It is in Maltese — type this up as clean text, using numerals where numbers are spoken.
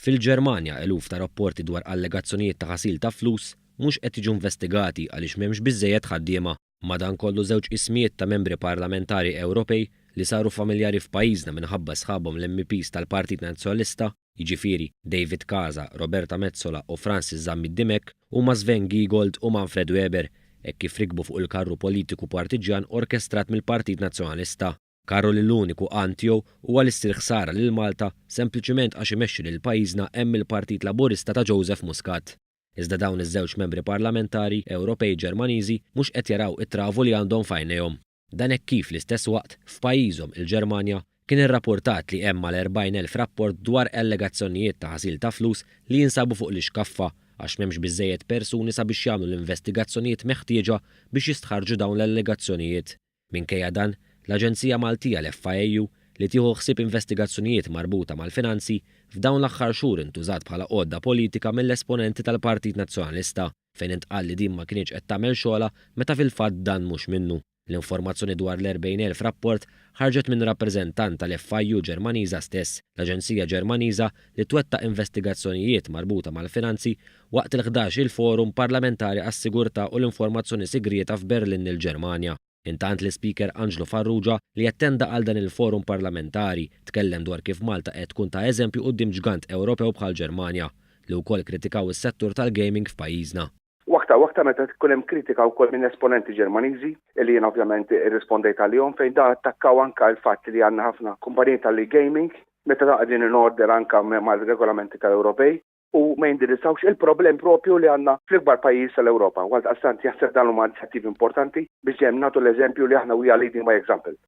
Fil-Ġermanja eluf ta' rapporti dwar allegazzjonijiet ta' ħasil ta' flus mhux qed jiġu investigati għaliex m'hemmx biżżejjed ħaddiema. Madankollu żewġ ismijiet ta' membri parlamentari Ewropej li saru familjari f'pajjiżna minħabba sħabhom l-MEPs tal-Partit Nazzjonalista, jiġifieri David Casa, Roberta Metsola u Francis Zammit Dimech, huma Sven Giegold u Manfred Weber, hekk kif rikbu fuq il-karru politiku partiġġjan orkestrat mill-Partit Nazzjonalista. Karru li l-uniku għan tiegħu huwa li ssir ħsara lil Malta sempliċiment għax imexxi lil pajjiżna hemm il-Partit Laburista ta' Joseph Muscat. Iżda dawn iż-żewġ membri parlamentari Ewropej Ġermaniżi mhux qed jaraw it-travu li għandhom f'għajnejhom. Dan hekk kif fl-istess waqt, f'pajjiżhom, il-Ġermanja, kien irrappurtat li hemm mal-40,000 rapport dwar allegazzjonijiet ta' ħasil ta' flus li jinsabu fuq l-ixkaffa għax m'hemmx biżżejjed persuni sabiex jagħmlu l-investigazzjonijiet meħtieġa biex jistħarrġu dawn l-allegazzjonijiet. Minkejja dan, l-aġenzija Maltija l-FIAU, li tieħu ħsieb investigazzjonijiet marbuta mal-finanzi, f'dawn l-aħħar xhur intużat bħala għodda politika mill-esponenti tal-Partit Nazzjonalista, fejn intqal li din ma kinitx qed tagħmel xogħolha meta fil-fatt dan mhux minnu. L-informazzjoni dwar l-40,000 rapport ħarġet minn rappreżentant tal-FIU Ġermaniża stess, l-aġenzija Ġermaniża li twettaq investigazzjonijiet marbuta mal-finanzi, waqt il-ħdax-il Forum Parlamentari għas-Sigurtà u l-Informazzjoni Sigrieta f'Berlin il-Ġermanja. Intant l-Ispeaker Anġlu Farrugia li attenda għal dan il-forum parlamentari tkellem dwar kif Malta qed tkun ta' eżempju quddiem ġgant Ewropew bħall-Ġermanja, li wkoll kritikaw is-settur tal-gaming f'pajjiżna. U aktar u aktar meta tkun hemm kritika wkoll minn esponenti Ġermaniżi, li jiena ovvjament irrispondejt għalihom, fejn da attakkaw anke l-fatt li għandna ħafna kumpaniji tal-e-gaming, meta da qegħdin in order anke mal-regolamenti tal-Ewropej. u ma jindirizzawx il-problem propju li għandna fl-ikbar pajjiż tal-Ewropa. U għaldaqstant jaħseb dan huma inizjattivi importanti biex dejjem nagħtu l-eżempju li aħna we are leading by example.